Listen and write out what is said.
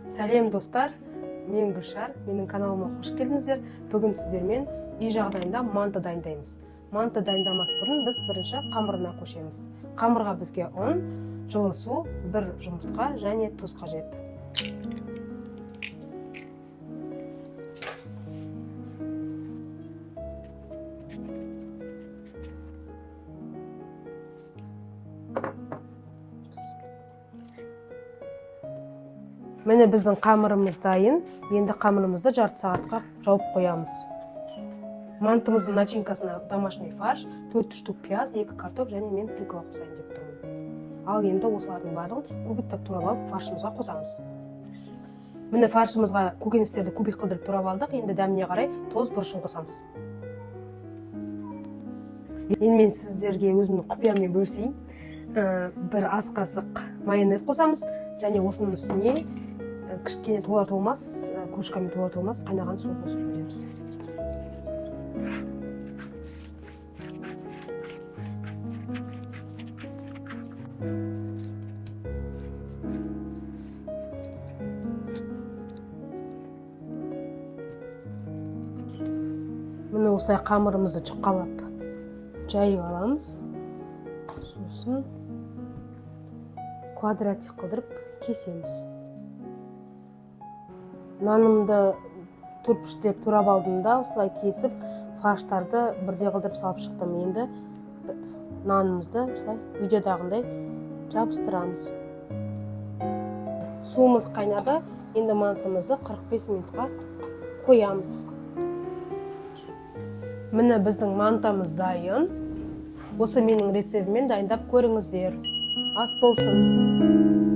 Сәлем, достар! Мен Гүлшар, менің каналыма қош келдіңіздер. Бүгін сіздермен үй жағдайында манты дайындаймыз. Манты дайындамас бұрын біз бірінші қамырына көшеміз. Қамырға бізге ұн, жылы су, бір жұмыртқа және тұз қажет. Міне, біздің қамырымыз дайын. Енді қамырымызды жарты сағатқа жауып қоямыз. Мантымыздың начинкасына домашний фарш, төрт штук пияз, екі картоп және мен тыква қосайын деп тұрмын. Ал енді осылардың барлығын кубиктап турап алып, фаршымызға қосамыз. Міне, фаршымызға көкөністерді кубик қылдырып турап алдық. Енді дәміне қарай тұз, бұрышын қосамыз. Енді мен сіздерге өзімнің құпияммен бөлісейін. Бір ас қасық майонез қосамыз және осының үстіне кішкене толар толмас, кружкамен толар толмас қайнаған су қосып жібереміз. Міне, осылай қамырымызды жұқалап жайып аламыз, сосын квадратик қылдырып кесеміз. Нанымды төртбұрыштеп турап алдым да, осылай кесіп, фарштарды бірдей қылдырып салып шықтым. Енді нанымызды осылай видеодағындай жабыстырамыз. Суымыз қайнады. Енді мантымызды 45 минутқа қоямыз. Міне, біздің мантамыз дайын. Осы менің рецептіммен дайындап көріңіздер. Ас болсын!